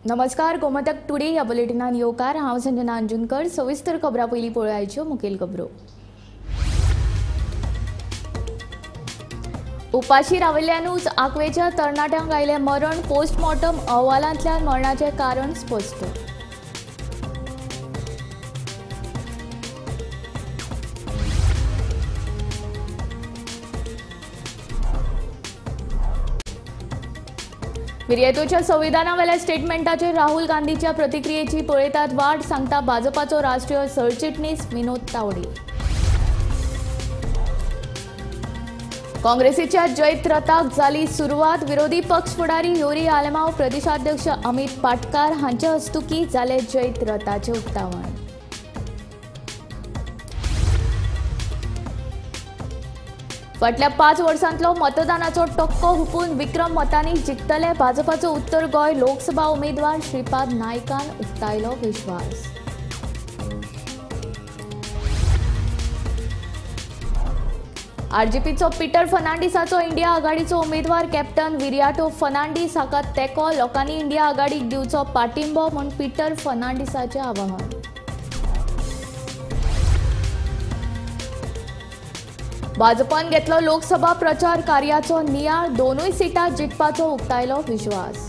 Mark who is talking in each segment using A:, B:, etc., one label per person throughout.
A: नमस्कार, गोमंतक टुडे ह्या बुलेटिनान येवकार. हांव संजना अंजुनकर. सविस्तर खबरां पयलीं पळोवयाच्यो मुखेल खबरो. उपाशी राविल्ल्यानूच आंकवेच्या तरणाट्यांक आयलें मरण. पोस्टमॉर्टम अहवालांतल्यान मरणाचें कारण स्पश्ट. विर्येतोच्या संविधानावेल्या स्टेटमेंटाचेर राहुल गांधीच्या प्रतिक्रियेची पळयतात वाट, सांगता भाजपाचो राष्ट्रीय सरचिटणीस विनोद तावडे. काँग्रेसीच्या जैत रथाक जाली सुरवात. विरोधी पक्ष फुडारी योरी आलेमाव, प्रदेशाध्यक्ष अमित पाटकार हांचे हस्तुकी जाले जैत रथाचें उक्तावण. फाटल्या 5 वर्सांतलो मतदानाचो टक्को हुपून विक्रम मतांनी जिखतले भाजपाचो उत्तर गोंय लोकसभा उमेदवार श्रीपाद नायकान उक्तायलो विश्वास. आरजीपीचो पीटर फर्नांडीसाचो इंडिया आघाडीचो उमेदवार कॅप्टन विरियाटो फर्नांडीस हाका तेंको. लोकांनी इंडिया आघाडीक दिवचो पाठिंबो म्हूण पीटर फर्नांडीसाचें आवाहन. भाजपान घेतलो लोकसभा प्रचार कार्याचो नियाळ. दोनूय सिटां जिखपाचो उक्तायलो विश्वास.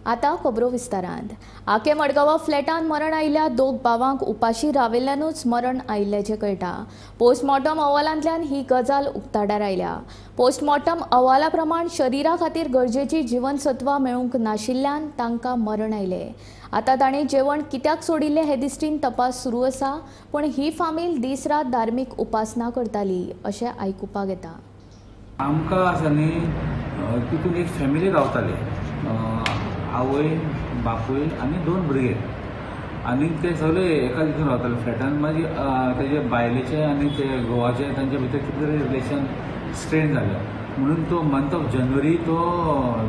A: आतां खबरो विस्तारांत. आके मडगांवा फ्लॅटान मरण आयिल्ल्या दोग भावांक उपाशी राविल्ल्यानूच मरण आयिल्ल्याचें कळटा. पोस्टमॉर्टम अहवालांतल्यान ही गजाल उक्ताडार आयल्या. पोस्टमॉर्टम अहवाला प्रमाण शरिरा खातीर गरजेची जिवनसत्वां मेळूंक नाशिल्ल्यान तांकां मरण आयलें. आतां ताणें जेवण कित्याक सोडिल्लें हे दिश्टीन तपास सुरू आसा, पूण ही फामील दीस रात धार्मीक उपासना करताली अशें आयकुपाक येता.
B: आमकां आसा न्ही तितून एक फॅमिली रावताली, आवय बापूय आनी 2 भुरगे, आनी ते सगळे एका हितून रावताले फ्लॅटान. मागीर तेजे बायलेचे आनी ते घोवाचे तांचे भितर कितें तरी रिलेशन स्ट्रेन जालें म्हणून तो मंथ ऑफ जनवरी तो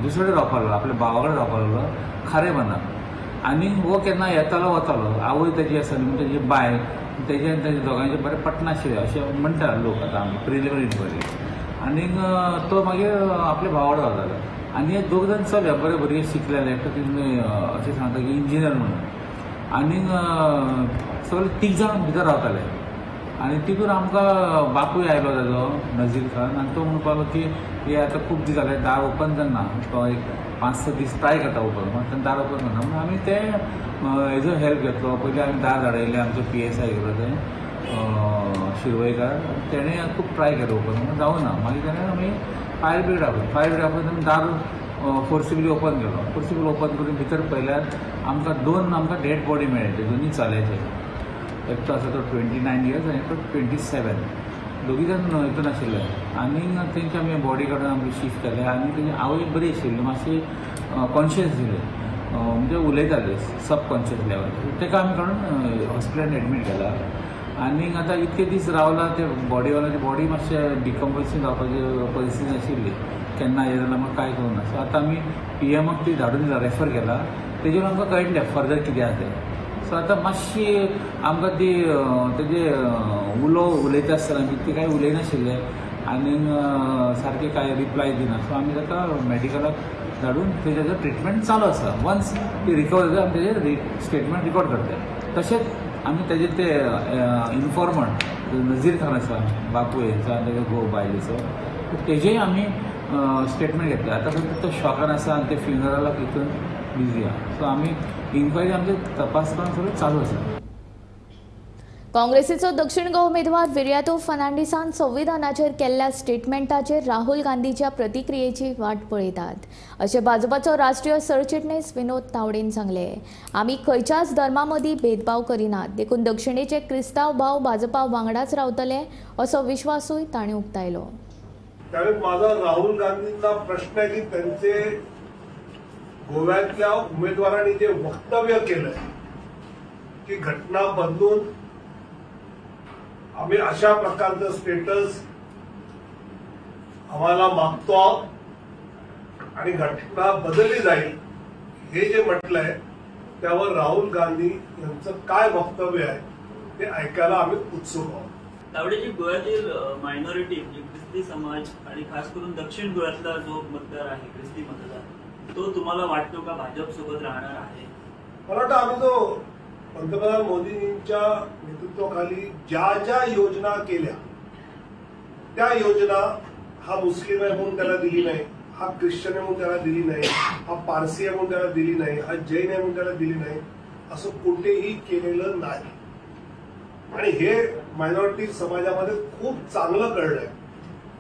B: दुसरे कडेन रावपाक लागलो, आपल्या भावा कडेन रावपाक लागलो खारेबांदाक. आनी हो केन्ना येतालो वतालो. आवय तेजी आसा न्ही, तेजी बायल तेजे आनी तेजे दोगांयचें बरें पटनाशिल्लें अशें म्हणटा लोक आतां आमी प्रिलिमिनरी इन्क्वायरी. आनीक तो मागीर आपल्या भावा कडेन रावतालो. आनी हे दोग जाण चले बरे भुरगे शिकलेले, एकटो तितून अशें सांगता की इंजिनियर म्हणून, आनीक सगळे 3 जाण भितर रावताले. आनी तितून आमकां बापूय आयलो ताजो नजीर खान, आनी तो म्हणपाक लागलो की हे आतां खूब दीस जाले दार ओपन जायना, तो एक 5-6 दीस ट्राय करता ओपन, मागीर दार ओपन जायना म्हणून आमी ते हेजो हेल्प घेतलो. पयलीं आमी दार धाडयलें, आमचो PSI गेलो ते शिरवयकार, तेणें खूब ट्राय केलो ओपन, म्हणून जावना. मागीर तेणें आमी फायर ब्रिगेड आपयली, फायर ब्रिगेड आपयली आमी दार फोर्सिबली ओपन केलो. फोर्सिबली ओपन करून भितर पळयल्यार आमकां 2 आमकां डेड बॉडी मेळ्ळे, दोनूय चल्याचे. एकटो आसा तो 29 इयर्स आनी एकटो 27, दोगी जाण हितून आशिल्ले. आनी तेंची आमी बॉडी काडून आमी शिफ्ट केले. आनी तेजी आवय बरी आशिल्ली, मातशी कॉन्शियस आशिल्ली, म्हणजे उलयताली सबकॉन्शियस लेवल. ताका आमी काडून हॉस्पिटलान एडमीट केला. आनी आतां इतके दीस रावला ते बॉडीवाल्याची बॉडी मातशें डिकम्पोजींग जावपाची परिस्थिती आशिल्ली, केन्ना हें जाल्यार म्हाका कांय करूं ना. सो आतां आमी PMक ती धाडून दिला, रेफर केला, तेजेर आमकां कळटलें फर्दर कितें आसा तें. सो आतां मातशी आमकां ती तेजे उलयता आसतना आमी ती कांय उलयनाशिल्लें आनी सारकें कांय रिप्लाय दिना. सो आमी ताका मॅडिकलाक धाडून तेजें ट्रिटमेंट चालू आसा. वन्स ती रिकवर जाता आमी तेजें स्टेटमेंट रिकॉर्ड करता. तशेंच आमी तेजे ते इन्फॉर्मंट नजीर खान आसा, बापूय हेंचो आनी तेजो घोव बायलेचो, तेजेय आमी स्टेटमेंट घेतले. आतां फक्त तो शॉकान आसा आनी ते फ्युनरलाक हितून बिजी आसा. सो आमी इन्क्वायरी आमचे तपास करून सगळें चालू आसा.
A: काँग्रेसीचो दक्षिण गोवा उमेदवार विरियातो फर्नांडीसान संविधानाचेर केल्ल्या स्टेटमेंटाचेर राहुल गांधीच्या प्रतिक्रियेची वाट पळयतात अशें भाजपाचो राष्ट्रीय सरचिटणीस विनोद तावडेन सांगलें. आमी खंयच्याच धर्मा मदीं भेदभाव करिनात, देखून दक्षिणेचे क्रिस्तांव भाव भाजपा वांगडाच रावतले असो विश्वासूय ताणें उक्तायलो.
C: त्यामुळे माझा राहुल गांधींना प्रश्न आहे की त्यांचे गोव्यातल्या उमेदवारांनी जे वक्तव्य केलं की घटना बदलून आम्ही अशा प्रकारचं स्टेटस आम्हाला मागतो आहोत आणि घटना बदलली जाईल हे जे म्हटलंय त्यावर राहुल गांधी यांचं काय वक्तव्य आहे ते ऐकायला आम्ही उत्सुक आहोत.
D: तावडेजी, गोव्यातील मायनॉरिटी म्हणजे क्रिस्ती समाज आणि खास करून दक्षिण गोव्यातला जो मतदार आहे क्रिस्ती मतदार, तो तुम्हाला वाटतो का भाजप सोबत राहणार आहे?
C: मला वाटतं आम्ही जो पंतप्रधान मोदींच्या नेतृत्वाखाली ज्या ज्या योजना केल्या त्या योजना हा मुस्लिम आहे म्हणून त्याला दिली नाही, हा ख्रिश्चन आहे म्हणून त्याला दिली नाही, हा पारसी आहे म्हणून त्याला दिली नाही, हा जैन आहे म्हणून त्याला दिली नाही, असं कुठेही केलेलं नाही. आणि हे मायनॉरिटी समाजामध्ये खूप चांगलं कळलंय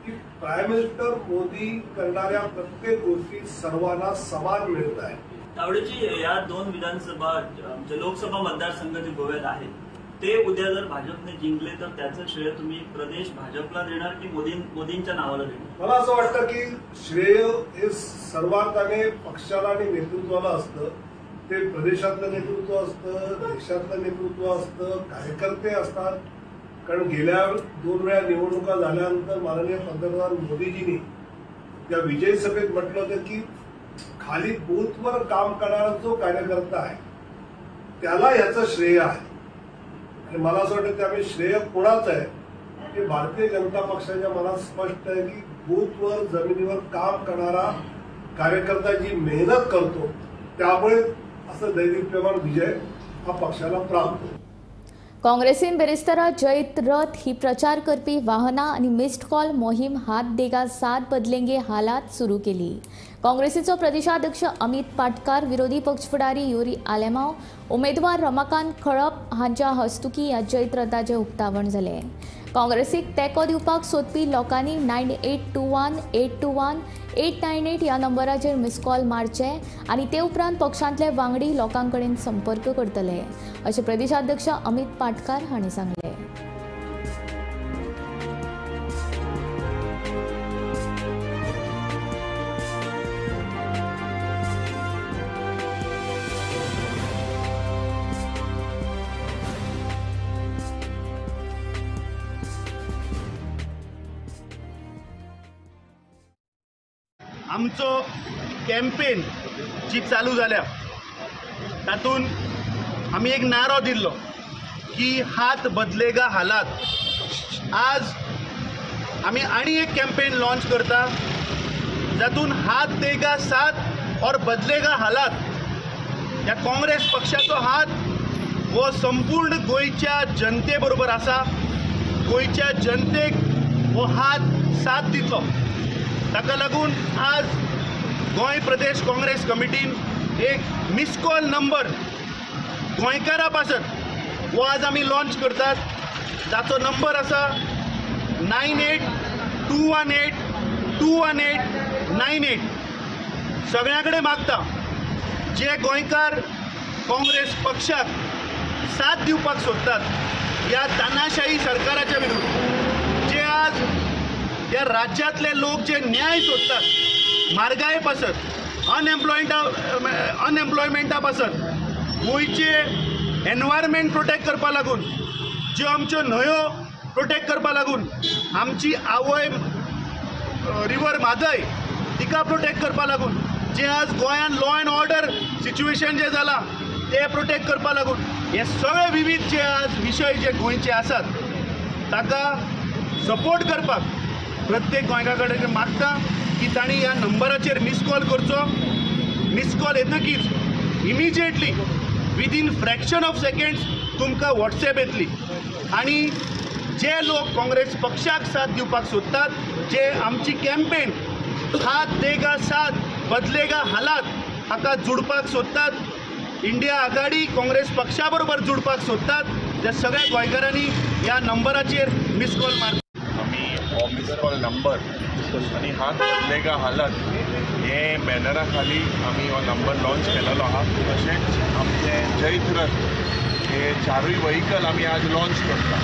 C: की प्राईम मिनिस्टर मोदी करणाऱ्या प्रत्येक गोष्टी सर्वांना समान मिळत आहे.
D: तावडेजी, या दोन विधानसभा म्हणजे लोकसभा मतदारसंघ जे गोव्यात आहेत ते उद्या जर भाजपने जिंकले तर त्याचं श्रेय तुम्ही प्रदेश भाजपला देणार की मोदींच्या नावाला देणार?
C: मला असं वाटतं की श्रेय हे सर्वार्थाने पक्षाला आणि नेतृत्वाला असतं. ते प्रदेशातलं नेतृत्व असतं, देशातलं नेतृत्व असतं, कार्यकर्ते असतात. कारण गेल्या 2 वेळा निवडणुका झाल्यानंतर माननीय पंतप्रधान मोदीजींनी त्या विजयी सभेत म्हटलं होतं की खाली बूथवर काम करणारा जो कार्यकर्ता आहे त्याला याचं श्रेय आहे. आणि मला असं वाटतं त्यामुळे श्रेय कोणाचं आहे हे भारतीय जनता पक्षाच्या मनात स्पष्ट आहे की बूथवर जमिनीवर काम करणारा कार्यकर्ता जी मेहनत करतो त्यामुळे असं दैदिप्यमान विजय हा पक्षाला प्राप्त होतो.
A: काँग्रेसीन बिरेस्तारा जैत रथ ही प्रचार करपी वाहनां आनी मिस्ड कॉल मोहीम हात देगा साथ बदलेंगे हालात सुरू केली. काँग्रेसीचो प्रदेशाध्यक्ष अमित पाटकार, विरोधी पक्ष फुडारी युरी आलेमाव, उमेदवार रमाकांत खळप हांच्या हस्तुकी ह्या जैत रथाचें उक्तावण जालें. काँग्रेसीक तेंको दिवपाक सोदपी लोकांनी 9821 821 898 ह्या नंबराचेर मिस कॉल मारचे आनी ते उपरांत पक्षांतले वांगडी लोकां कडेन संपर्क करतले अशें प्रदेशाध्यक्ष अमित पाटकार हांणी सांगलें.
E: आमचो कॅम्पेन जी चालू जाल्या तातूंत आमी एक नारो दिल्लो की हात बदलेगा हालात. आज आमी आनी एक कॅम्पेन लॉन्च करता जातून हात देगा साथ और बदलेगा हालात. ह्या काँग्रेस पक्षाचो हात हो संपूर्ण गोंयच्या जनते बरोबर आसा. गोंयच्या जनतेक हो हात साथ दितलो. ताका लागून आज गोंय प्रदेश काँग्रेस कमिटीन एक मिस कॉल नंबर गोंयकारा पासत हो आज आमी लॉन्च करतात, जाचो नंबर आसा 9821 821 898. सगळ्यां कडेन मागता जे गोंयकार काँग्रेस पक्षाक साथ दिवपाक सोदतात ह्या तानाशाही सरकाराच्या विरुद्ध, जे आज ह्या राज्यांतले लोक जे न्याय सोदतात म्हारगाये पासत, अनएम्प्लॉयमेंटा पासत, गोंयचे एनवायरमेंट प्रोटेक्ट करपा लागून, ज्यो आमच्यो न्हंयो प्रोटेक्ट करपा लागून, आमची आवय रिवर म्हादय तिका प्रोटेक्ट करपा लागून, जे आज गोंयांत लॉ एंड ऑर्डर सिच्युएशन जें जालां तें प्रोटेक्ट करपा लागून, हे सगळे विविध जे आज विशय जे गोंयचे आसात ताका सपोर्ट करपाक प्रत्येक गोंयकारा कडेन मागता की तांणी ह्या नंबराचेर मिस कॉल करचो. मिस कॉल येतकीच immediately within fraction of seconds तुमकां वॉट्सएप येतली आनी जे लोक काँग्रेस पक्षाक साथ दिवपाक सोदतात, जे आमची कॅम्पेन हात देगा साथ बदलेगा हालात हाका जुडपाक सोदतात, इंडिया आघाडी काँग्रेस पक्षा बरोबर जुडपाक सोदतात, त्या सगळ्या गोंयकारांनी ह्या नंबराचेर मिस कॉल मारता.
F: आमी हो मिस कॉल नंबर आनी हात बदलेगा हालात हे बॅनरा खाली आमी हो नंबर लॉन्च केलेलो आहा. तशेंच आमचें जैत रथ हे चारूय व्हहिकल आमी आज लॉन्च करता.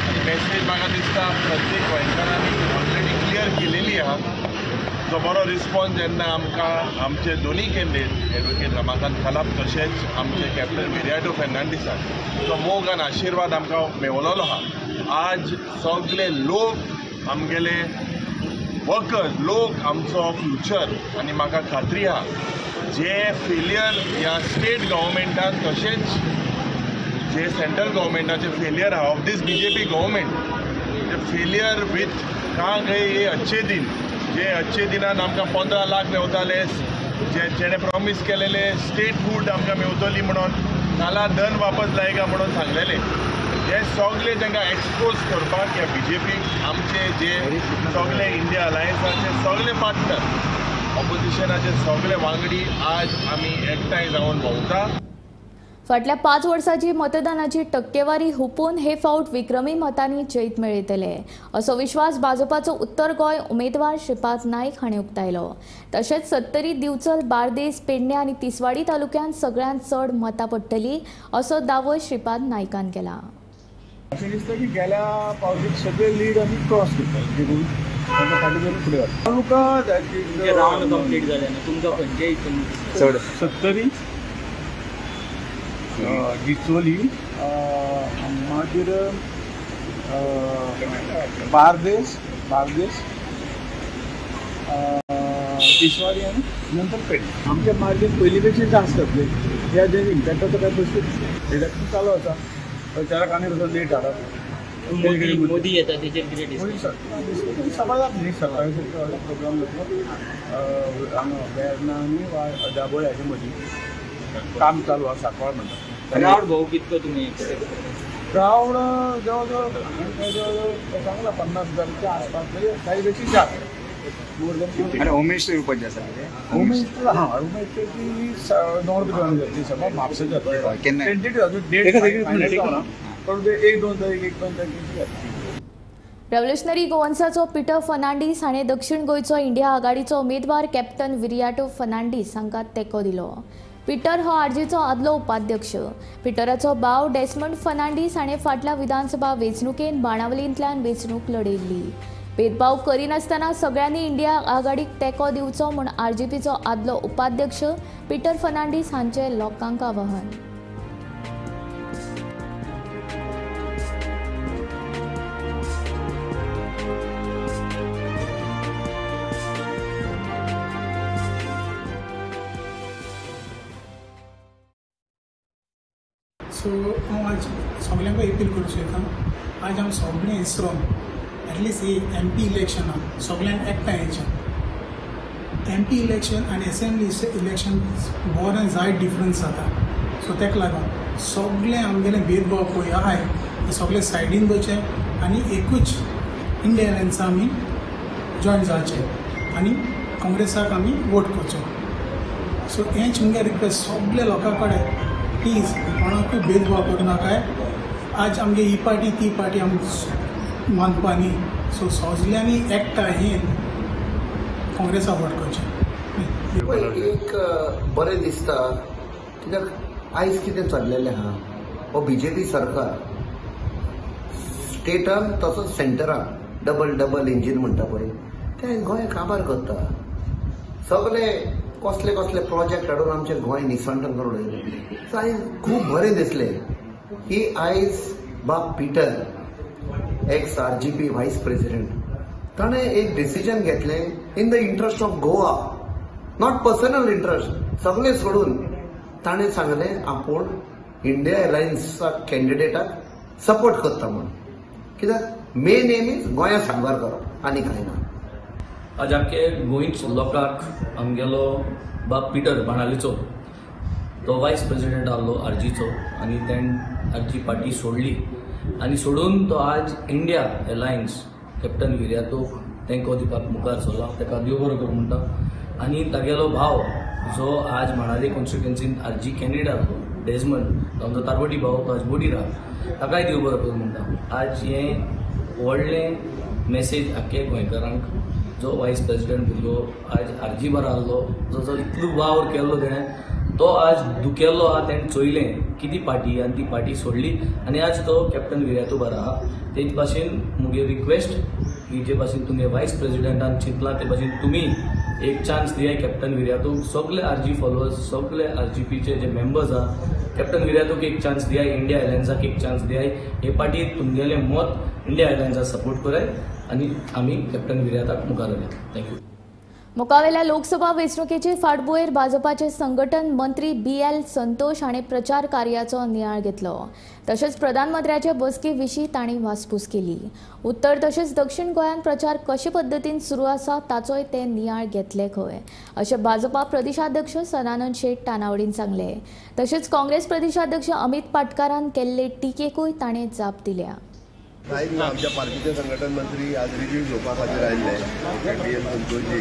F: आनी मॅसेज म्हाका दिसता प्रत्येक गोंयकारांनी ऑलरेडी क्लियर केलेली आहा. जो बरो रिस्पॉन्स जेन्ना आमकां आमचे दोनूय कॅन्डिडेट एडवोकेट रमाकांत खलाप तशेंच आमचे कॅप्टन विरियाटो फेर्नांडीसाक जो मोग आनी आशिर्वाद आमकां मेवलेलो आहा. आज सगळे लोक आमगेले वर्कर्स लोक आमचो फ्युचर आनी म्हाका खात्री आहा जे फेलियर ह्या स्टेट गव्हर्मेंटान तशेंच जे सेंट्रल गव्हर्मेंटाचे फेलियर आहा of this BJP government म्हणजे फेलियर विथ कहाँ गए ये अच्छे दिन, जे अच्छे दिनान आमकां 15 लाख मेवताले, जे जेणे प्रॉमीस केलेले स्टेटहूड आमकां मेवतली म्हणून, काला धन वापस लायगा म्हणून सांगलेले, हे सगळे तांकां एक्सपोज करपाक ह्या बीजेपी आमचे जे सगळे इंडिया अलायन्साचे सगळे पार्टनर ऑपोजिशनाचे सगळे वांगडी आज आमी एकठांय जावन भोंवता.
A: फाटल्या 5 वर्सांची मतदानाची टक्केवारी हुपून हे फावट विक्रमी मतांनी जैत मेळयतले असो विश्वास भाजपाचो उत्तर गोंय उमेदवार श्रीपाद नायक हांणी उक्तायलो. तशेंच सत्तरी, दिवचल, बार्देस, पेडणे आनी तिसवाडी तालुक्यांत सगळ्यांत चड मतां पडटली असो दावो श्रीपाद नायकान केला.
G: अशें दिसता की गेल्या पावटीक सगळे लीड आमी क्रॉस करता, देखून फाटीं फुडें वता. तालुका
H: रावंड कंप्लीट जाले ना तुमकां खंयचे हितून
G: चड? सत्तरी, डिचोली, मागीर बार्देस, तिसवाडी आनी नंतर पेडणे. आमचे मार्जीन पयलीं पेक्षा जास्त जातले. ह्या जे इम्पॅक्टाचो काय प्रश्न रिडक्शन चालू आसा, प्रचाराक आनी कसो लेट हाडप.
H: मोदी येता तेचेर कितें डिस्कस
G: सभा जातली. सकाळी व्हडलो प्रोग्राम जातलो हांगा वेर्ना आनी दाबोळे हाचे मदीं काम चालू आसा. सांकवाळ म्हणटा.
H: क्रावड भाऊ कितको तुमी एक्सपेक्ट करता?
G: क्रावड जवळ जवळ सांगला 50,000च्या आसपास, म्हणजे काही पेक्षा जास्त. More than.
I: आनी उमेश येवपाची आसा?
G: उमेश, हां, उमेश ती नॉर्थ गोंयान जातली सभा, म्हापसा जातली.
I: केन्ना?
G: टेंटेटिव्ह अजून डेट फायनल जावना, पण ते 1-2 तारीख, 1-2 तारखेची जातली.
A: रेव्होल्युशनरी गोवन्साचो पिटर फर्नांडीस हाणें दक्षिण गोंयचो इंडिया आघाडीचो उमेदवार कॅप्टन विरियाटो फर्नांडीस हांकां तेंको दिलो. पिटर हो आरजीचो आदलो उपाध्यक्ष. पिटराचो भाव डेस्मंड फर्नांडीस हाणें फाटल्या विधानसभा वेंचणुकेंत बाणावलींतल्यान वेंचणूक लढयल्ली. भेदभाव करिनासतना सगळ्यांनी इंडिया आघाडीक तेंको दिवचो म्हूण आरजीपीचो आदलो उपाध्यक्ष पिटर फर्नांडीस हांचें लोकांक आवाहन.
J: सो हांव आज सगल्यांक अपील करूं शकता, आज आमी सगळीं इसरोन एटलिस्ट ही एम पी इलेक्शनाक सगल्यांक एकठांय येयचें. एम पी इलेक्शन आनी एसेंब्ली इलेक्शन बरें जायत डिफरन्स जाता. सो ताका लागून सगळें आमगेलें भेदभाव पळय आहाय ते सगळे सायडीन वचचें आनी एकूच इंडिया अलायन्सा आमी जॉयन जावचें आनी काँग्रेसाक आमी वोट करचो. सो हेंच मुगे रिक्वेस्ट सगल्या लोकां कडेन, प्लीज कोणाकूय भेदभाव करनाकाय. आज आमगे ही पार्टी ती पार्टी आमी मानपा न्ही. सो सगल्यांनी एकठांय येवन काँग्रेसाक वोट करचें.
K: एक बरें दिसता कित्याक आयज कितें चल्लेलें आहा, हो बीजेपी सरकार स्टेटान तसोच सेंटरान डबल डबल इंजीन म्हणटा पळय, तें गोंय काबार करता. सगळे कसले कसले प्रोजेक्ट हाडून आमचें गोंय निसंटन करून उडयलें. सो आयज खूब बरें दिसलें की आयज बाब Peter ex RGP vice president ताणें एक डिसिजन घेतलें in the interest of Goa, not personal interest, सगळें सोडून ताणें सांगलें आपूण इंडिया अलायन्सा कॅन्डिडेटाक सपोर्ट करता म्हूण. कित्याक मेन एम is गोंया साल्वार करप आनी कांय ना.
L: आज आमके गोंयच लोकांक आमगेलो बाब पिटर बाणालीचो तो वायस प्रेसिडेंट आहलो आरजीचो आनी तेणें आरजी पार्टी सोडली आनी सोडून तो आज इंडिया अलायन्स कॅप्टन विर्यातोक तेंको दिवपाक मुखार सरला. ताका देव बरो करूं म्हणटा. आनी तागेलो भाव जो आज बाणावली कॉन्स्टिट्युएन्सीन आरजी कॅन्डिडेट आहलो डेजमंड, तो आमचो तारवटी भाव, तो आज बोडीर आहा, ताकाय देव बरो करूं म्हणटा. आज हें व्हडलें मॅसेज आख्खे गोंयकारांक, जो वायस प्रेसिडेंट भुरगो आज आरजी बार आहलो, जो जो इतलो वावर केल्लो तेणें, तो आज दुखेल्लो आहा. तेणें चोयलें कितें पार्टी आनी ती पार्टी सोडली आनी आज तो कॅप्टन विर्यातो बार आहा. तेच भाशेन मुगे रिक्वेस्ट की जे भाशेन तुमगे वायस प्रेसिडेंटान चिंतलां ते भाशेन तुमी एक चान्स दियाय कॅप्टन विर्यातोक. सगळे आरजी फॉलोअर्स, सगळे आरजीपीचे जे मेंबर्स आहा, कॅप्टन विर्यातोक एक चान्स दियाय, इंडिया अलायन्साक एक चान्स दियाय. हे पार्टी तुमगेलें मत इंडिया अलायन्साक सपोर्ट कराय आनी आमी कॅप्टन विर्याताक मुखार व्हरया. Thank you.
A: मुखावेल्या लोकसभा वेंचणुकेचे फाटभुंयेर भाजपाचे संघटन मंत्री बी.एल. संतोष हांणी प्रचार कार्याचो नियाळ घेतलो. तशेंच प्रधानमंत्र्याचे बसके विशीं तांणी वासपूस केली. उत्तर तशेंच दक्षिण गोंयांत प्रचार कशे पद्दतीन सुरू आसा ताचोय ते नियाळ घेतले खंय, अशें भाजपा प्रदेशाध्यक्ष सदानंद शेट तानावडीन सांगलें. तशेंच काँग्रेस प्रदेशाध्यक्ष अमित पाटकारान केल्ले टिकेकूय ताणें जाप दिल्या.
I: आयज आमच्या पार्टीचे संघटन मंत्री आज रिव्यू घेवपा खातीर आयिल्ले बी एल संतोषजी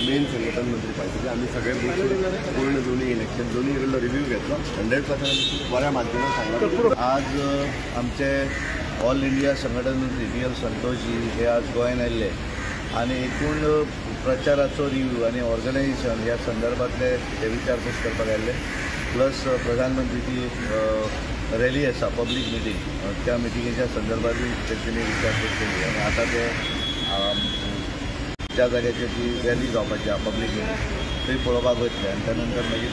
I: मेन संघटन मंत्री पार्टीचे. आमी सगळे बसून पूर्ण दोन्ही इलेक्शन दोन्ही कडलो रिव्यू घेतलो. 100% बऱ्या माध्यमान सांगला.
M: आज आमचे ऑल इंडिया संघटन मंत्री बी एल संतोषजी हे आज गोंयान आयिल्ले आनी एकूण प्रचाराचो रिव्यू आनी ऑर्गनायझेशन ह्या संदर्भातले ते विचारपूस करपाक आयिल्ले. प्लस प्रधानमंत्रीची रॅली आसा, पब्लीक मिटींग, त्या मिटिंगेच्या संदर्भातूय तेंच्यांनी विचारपूस केली आनी आतां ते ज्या जाग्याचेर ती रॅली जावपाची आसा पब्लीक मिटींग थंय पळोवपाक वयतले आनी त्या नंतर मागीर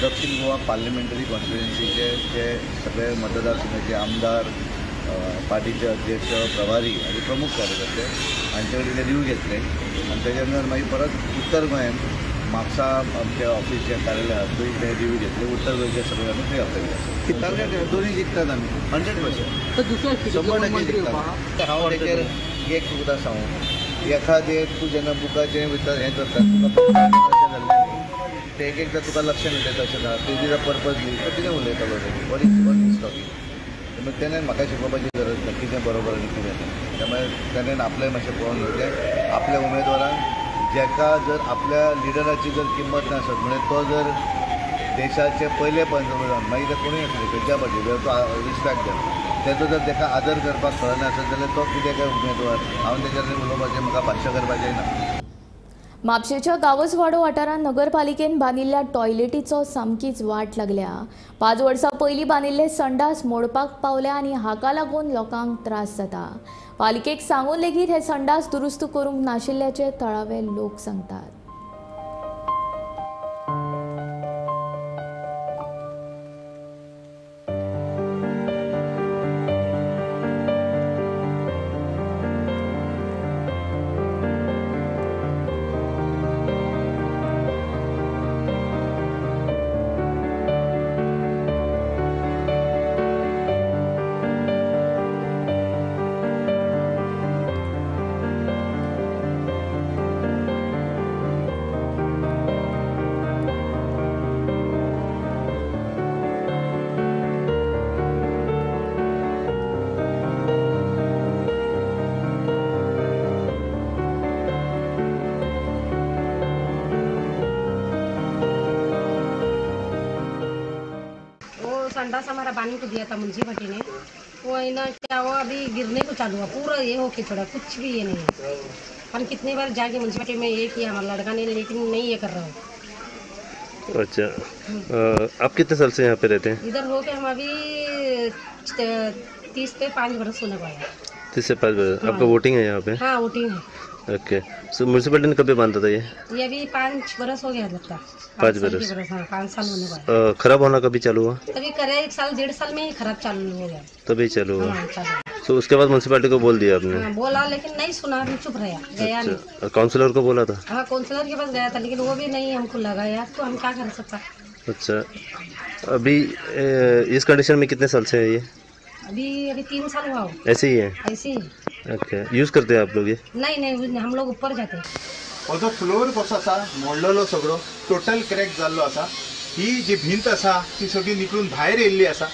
M: दक्षिण गोवा पार्लिमेंटरी कॉन्स्टिट्युएन्सीचे जे सगळे मतदारसंघाचे आमदार, पार्टीचे अध्यक्ष, प्रभारी आनी प्रमुख कार्यकर्ते हांचे कडेन ते रिव्यू घेतले आनी तेच्या नंतर मागीर परत उत्तर गोंयांत म्हापसा आमच्या ऑफिस जे कार्यालय आसा थंय ते रिव्यू घेतले. उत्तर गोंयचे सगळे आमी थंय आपयले आसा. टार्गेट दोन्ही जिखतात आमी 100% 100% जिखतात. हांव तेचेर एक तुका सांगू, एखादें तूं जेन्ना बुकाचें हें करता तुका अशें जाल्लें न्ही, ते एक एकदां तुका लक्ष मेळटा तशें ना, ते दिसा पर्पज न्ही तो कितें उलयतालो तें what is talking. त्यामुळे तेणें म्हाका शिकोवपाची गरज ना कितें बरोबर आनी कितें ना. त्यामुळे तेणें आपलें मातशें पळोवन घेवचें. आपल्या उमेदवारांक जेका जर आपल्या लिडराची जर किंमत नासत म्हणजे तो जर देशाचे पयले पंतप्रधान मागीर ते कोणूय आसले खंयच्या पार्टीचो तो रिस्पेक्ट दिता, तेजो जर ताका आदर करपाक कळना आसत जाल्यार तो कितें काय उमेदवार हांव तेजेर उलोवपाचें म्हाका भाश्य करपाचें ना.
A: म्हापशेच्या गावसवाडो वाठारांत नगरपालिकेन बांदिल्ल्या टॉयलेटीचो सामकीच वाट लागल्या. 5 वर्सां पयलीं बांदिल्ले संडास मोडपाक पावल्या आनी हाका लागून लोकांक त्रास जाता. पालिकेक सांगून लेगीत हे संडास दुरुस्त करूंक नाशिल्ल्याचे थळावे लोक सांगतात.
N: संडास हमारा बांध को दिया था म्यूनसिपालिटी ने, वो है ना क्या वो अभी गिरने को चालू हुआ, पूरा ये होके छोड़ा, कुछ भी ये नहीं है। हम कितने बार जाके म्यूनसिपालिटी में ये किया हमारा लड़का ने, लेकिन नहीं ये कर रहा हूँ।
O: अच्छा, आप कितने साल से यहाँ पे रहते हैं?
N: इधर हो के हम अभी 30 से 5 बरस होने को आया।
O: 30 से 5 बरस। आपका वोटिंग है यहाँ पे?
N: हाँ, वोटिंग है।
O: ओके, सो म्यूनसिपालिटी ने कभी बांधा था ये?
N: ये अभी 5 बरस हो गया लगता।
O: 5 बरस?
N: हाँ, 5 साल होने को।
O: खराब होना कभी चालू हुआ?
N: तभी करे 1 साल 1.5 साल में ही खराब चालू हो गया।
O: तभी चालू हुआ।
N: हाँ, चालू।
O: सो उसके बाद म्यूनसिपालिटी को बोल दिया आपने?
N: हाँ, बोला लेकिन नहीं सुना, चुप रहा, गया नहीं।
O: काउंसलर को बोला था?
N: हाँ, काउंसलर के पास गया था लेकिन वो भी नहीं हमको लगाया, तो हम क्या कर सकता।
O: अच्छा, अभी इस कंडीशन में कितने साल से है ये?
N: अभी अभी 3 साल हुआ।
O: ऐसे ही है?
N: ऐसे ही।
O: ओके, यूज करते हैं आप लोग ये?
N: नहीं नहीं, हम लोग ऊपर जाते हैं।
E: हो जो फ्लोर कसो आसा मोडलेलो सगळो टोटल क्रॅक जाल्लो आसा. ही जी भिंत आसा ती सगळी निकळून भायर येयल्ली आसा.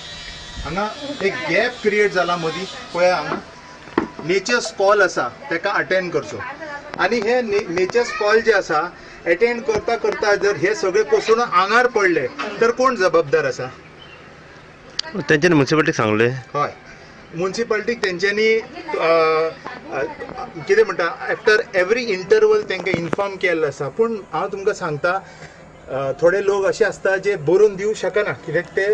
E: हांगा एक गॅप क्रिएट जाला मदीं, पळया हांगा नेचर्स कॉल आसा तेका अटेंड करचो आनी हे नेचर्स कॉल जे आसा अटेंड करता करता जर हे सगळे कोसळून आंगार पडले तर कोण जबाबदार आसा?
O: तेंच्यांनी म्युनिसिपालिटीक सांगलें?
E: हय, म्युनिसिपालिटीक तेंच्यांनी कितें म्हणटा आफ्टर एवरी इंटरवल तांकां इन्फॉर्म केल्लो आसा. पूण हांव तुमकां सांगता थोडे लोक अशे आसता जे बरोवन दिवंक शकना कित्याक ते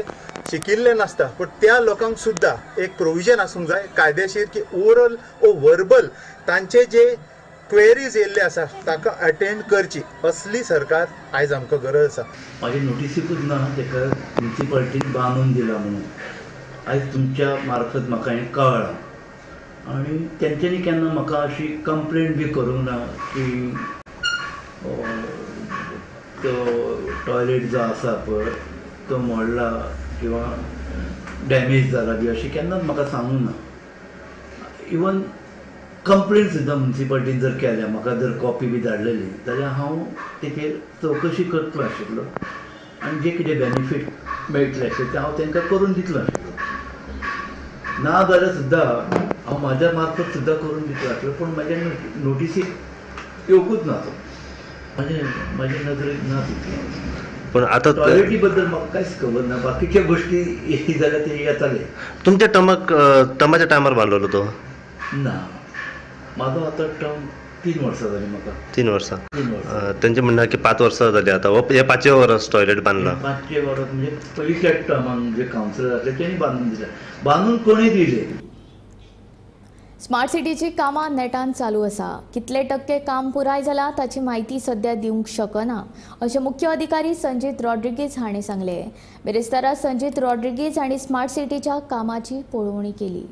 E: शिकिल्ले नासता. पूण त्या लोकांक सुद्दां एक प्रोविजन आसूंक जाय कायदेशीर की ओरल ओ वर्बल तांचे जे क्वेरीज येयल्ले आसा ताका अटेंड करची. असली सरकार आयज आमकां गरज आसा.
P: म्हाजी नोटिसीकूच ना ताका म्युनिसिपालिटीन बांदून दिला म्हणून. आयज तुमच्या मार्फत म्हाका हें कळ्ळां आनी तेंच्यांनी केन्ना म्हाका अशी कंप्लेन बी करूंक ना की तो टॉयलेट जो आसा पळय तो मोडला किंवा डॅमेज जाला बी अशें केन्नाच म्हाका सांगूंक ना. इवन कंप्लेन सुद्दां मुन्सिपाल्टीन जर केल्या, म्हाका जर कॉपी बी धाडलेली जाल्यार हांव तेचेर चवकशी करतलो आशिल्लो आनी जे कितें बेनिफीट मेळटलें आशिल्लें तें हांव तांकां करून दितलो आशिल्लो. ना जाल्यार सुद्दां हांव म्हाज्या मार्फत सुद्दां करून दितलो आशिल्लो, पूण म्हाज्या नोटिसीक येवकूच ना तो, म्हाजे नदरेक ना तितलें.
O: पूण आतां
P: टॉयलेटी बद्दल म्हाका कांयच खबर ना, बाकीच्या गोश्टी जाल्यार ते येताले.
O: तुमच्या टर्माक टर्माच्या टायमार बांदलेलो तो?
P: ना, म्हाजो आतां टर्म 3 वर्सां जालीं म्हाका.
O: 3 वर्सां?
P: 3 वर्सां.
O: तेंचें म्हणणें की 5 वर्सां जालीं आतां, हे 5वें वर्स टॉयलेट बांदलां.
P: 5वें वर्स म्हणजे पयलींच्या टर्मान जे कावन्सिलर आसले तेणी बांदून दिलें, बांदून कोणें दिलें.
A: स्मार्ट सिटीची कामां नेटान चालू आसा. कितले टक्के काम पुराय जाला ताची म्हायती सध्या दिवंक शकना अशें मुख्य अधिकारी संजीत रॉड्रिगीज हांणी सांगलें. बिरेस्तारा संजीत रॉड्रिगीज हांणी स्मार्ट सिटीच्या कामाची पळोवणी केली.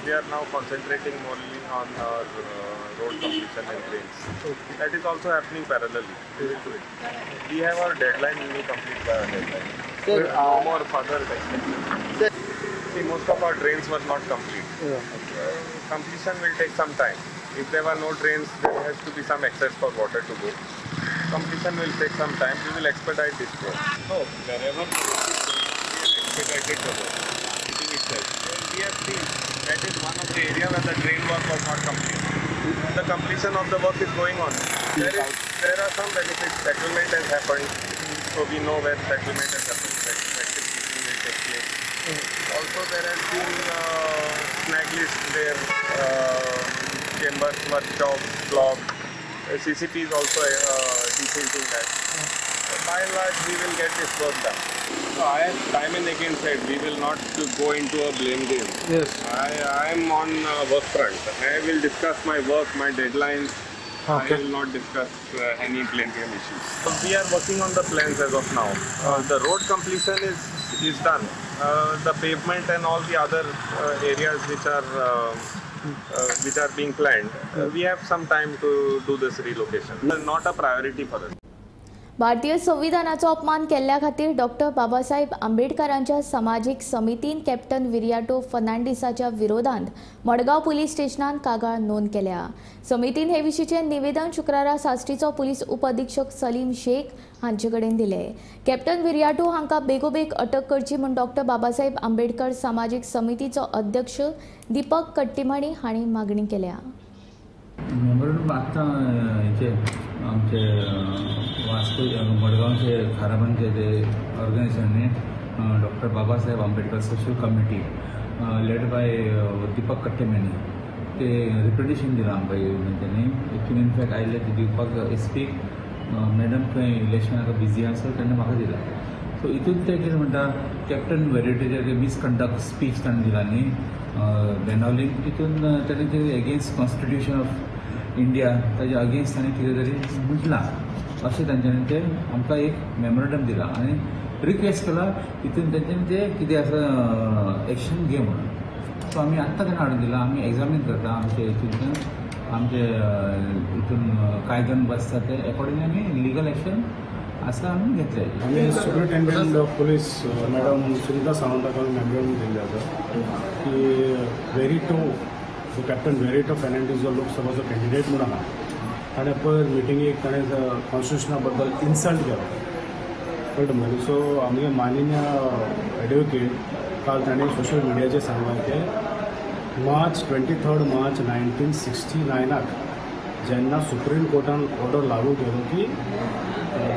F: We are now concentrating only on our road completion and drains. Okay. That is also happening parallelly. We will do it. We have our deadline, we will complete by our deadline. Sir, no more further extension. See, most of our drains were not complete. Yeah. Completion will take some time. If there were no drains, there has to be some access for water to go. Completion will take some time. We will expedite this work. No, wherever we have expedited the work itself. We have seen that is one of the area where the drain work was not complete. The completion of the work is going on. There are some benefits. Settlement has happened, so we know where settlement has happened. Rectification will take place. Also, there has been snag list there. Chambers were chopped, blocked. CCP is also desilting that. By and large, we will get this work done. So I have time and again said we will not go into a blame game. Yes. I am on work front. I will discuss my work, my deadlines. Okay. I will not discuss any blame game issues. So we are working on the plans as of now. The road completion is done. The pavement and all the other areas which are being planned, we have some time to do this relocation. Not a priority for us.
A: भारतीय संविधानाचो अपमान केल्ल्या खातीर doctor Babasaheb आंबेडकरांच्या समाजीक समितीन captain Viriato फर्नांडीसाच्या विरोधांत Madgaon police स्टेशनान कागाळ नोंद केल्या. समितीन हे विशींचें निवेदन शुक्रारा साश्टीचो पुलीस उपअधिक्षक सलीम शेख हांचे कडेन दिलें. कॅप्टन विरियाटो हांकां बेगोबेग अटक करची म्हूण डॉक्टर बाबासाहेब आंबेडकर सामाजीक समितीचो अध्यक्ष दीपक कट्टीमाणी हांणी मागणी केल्या.
B: आमचे वास्को मडगांवचे खाराबांचे ते ऑर्गनायझेशनने doctor Babasaheb Ambedkar social committee led by Deepak Kattimani ते रिप्रेजेंटेशन दिलां आमकां तेणी. हितून इनफॅक्ट आयिल्ले ते दिवपाक एस पी मॅडम खंय इलेक्शनाक बिजी आसा तेन्ना म्हाका दिला. सो हितून ते कितें म्हणटा कॅप्टन वेरिटीचे ते मिसकंडक्ट स्पीच ताणें दिला न्ही बेनावलीन, तितून ताणें ते एगेन्स्ट कॉन्स्टिट्युशन ऑफ इंडिया ताजे अगेन्स्ट ताणें कितें तरी म्हटलां अशें तांच्यांनी ते आमकां एक मेमोरंडम दिलां आनी रिक्वेस्ट केला तितून तांच्यांनी ते कितें आसा एक्शन घे म्हणून. सो आमी आत्तां ताणें हाडून दिलां, आमी एग्जामीन करता आमचे हितूंतल्यान आमचे हितून कायद्यान बसता ते एकॉर्डिंगली आमी लिगल एक्शन आसा आमी घेतले.
Q: आमी superintendent of police madam Sunita सावंताक आमी मेमोरंडम दिल्लें आसा की वेरिटो कॅप्टन वेरिटो फर्नांडीस जो लोकसभाचो कॅन्डिडेट म्हूण आहा ताणें पयर मिटिंगेक ताणें कॉन्स्टिट्युशना बद्दल इन्सल्ट केलो कळटा मरे. सो आमगे माननीय एडवोकेट काल ताणें सोशल मिडियाचेर सांगलां की 23 मार्च 1969 जेन्ना सुप्रीम कोर्टान ऑर्डर लागू केलो की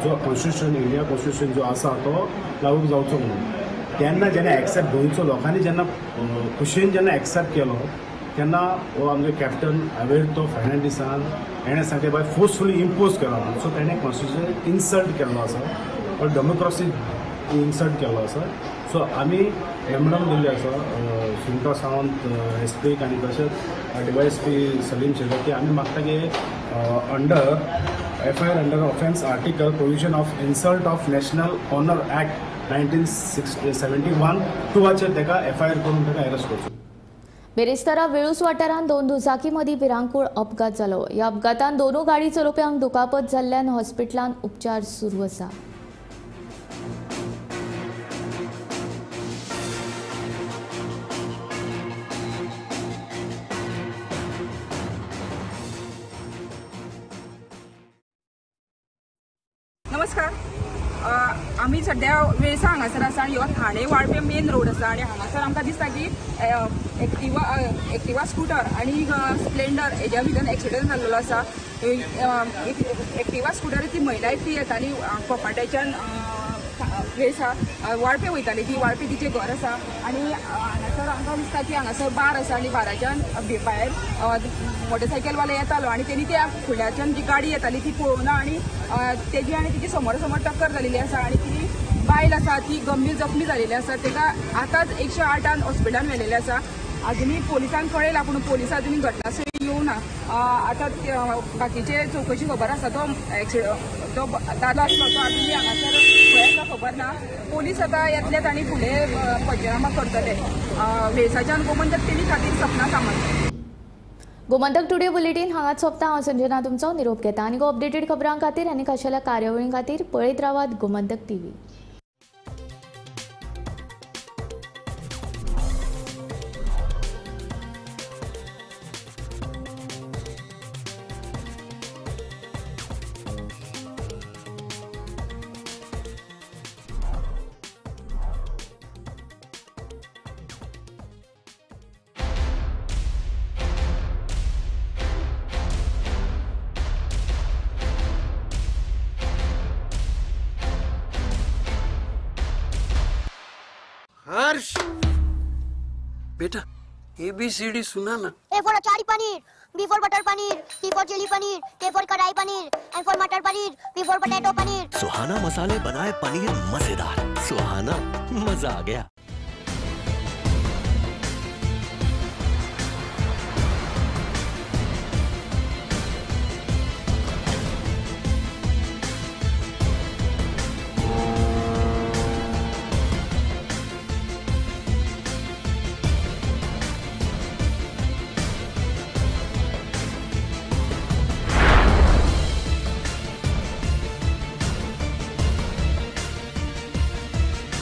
Q: जो कॉन्स्टिट्युशन इंडिया कॉन्स्टिट्युशन जो आसा तो लागू जावचो म्हणून, तेन्ना जेन्ना एक्सेप्ट गोंयचो लोकांनी जेन्ना खुशयेन जेन्ना एक्सेप्ट केलो तेन्ना हो आमगे कॅप्टन अवेरतो फर्नांडीसान हेणें सांगलें बाय फोर्सफुली इम्पोज केला म्हणून. सो तेणें कॉन्स्टिट्युशन इन्सल्ट केल्लो आसा, डेमोक्रॉसी इन्सल्ट केल्लो आसा. सो आमी मेमोरंडम दिल्लें आसा सुनिता सावंत एस पीक आनी तशेंच DYSP Salim Shaikh की आमी मागता की under FIR under offence article provision of insult of national honour act 1971 2 ताका एफआयआर करून ताका अरेस्ट करचो.
A: बेरेस्तारा वेळूस वाठारांत 2 दुचाकी मदीं भिरांकूळ अपघात जालो. ह्या अपघातान दोनूय गाडी चलोवप्यांक दुखापत जाल्ल्यान हॉस्पिटलांत उपचार सुरू आसा.
R: नमस्कार, आमी सद्या वेळसा हांगासर आसा आनी हो ठाणे वाळपे मेन रोड आसा आनी हांगासर आमकां दिसता की एक्टिवा स्कुटर आनी स्प्लेंडर हेज्या भितर एक्सिडंट जाल्लो आसा. एक्टिवा स्कुटर ती महिला ती येताली कोपाट्याच्यान वेळसा वाळपे वयताली, ती वाळपे तिचें घर आसा आनी हांगासर आमकां दिसता की हांगासर बार आसा आनी बाराच्यान भायर मोटरसायकलवाले येतालो आनी तेणी त्या फुडल्याच्यान जी गाडी येताली ती पळोवना आनी तेजी आनी तिची समोर समोर टक्कर जालेली आसा आनी ती बायल आसा ती गंभीर जखमी जालेली आसा. ताका आतांच 108 हॉस्पिटलान व्हेलेलें आसा. अजुनूय पोलिसांक कळयलां पूण पोलिसां अजुनूय घटनास्थळी येवना. आतां बाकीचे चवकशी खबर आसा, तो तो दादलो आसलो तो अजुनूय हांगासर खंय आसा खबर ना. पोलीस आतां येतलेच आनी फुडें पंचनामा करतले. वेळसाच्यान गोमंतक टीव्ही खातीर सपना सामंत.
A: गोमंतक टुडे बुलेटीन हांगाच सोंपता. हांव संजना तुमचो निरोप घेता आनी अपडेटेड खबरां खातीर आनी खाशेल्या कार्यावळीं खातीर पळयत रावात गोमंतक टीव्ही.
S: हर्ष बेटा ABCD सुना ना.
T: A for achari paneer, B for butter paneer, C for chilli paneer, K for kadai paneer, M for matar paneer, P for potato paneer.
U: Suhana मसाले बनाए पनीर मजेदार. सुहाना मजा आ गया.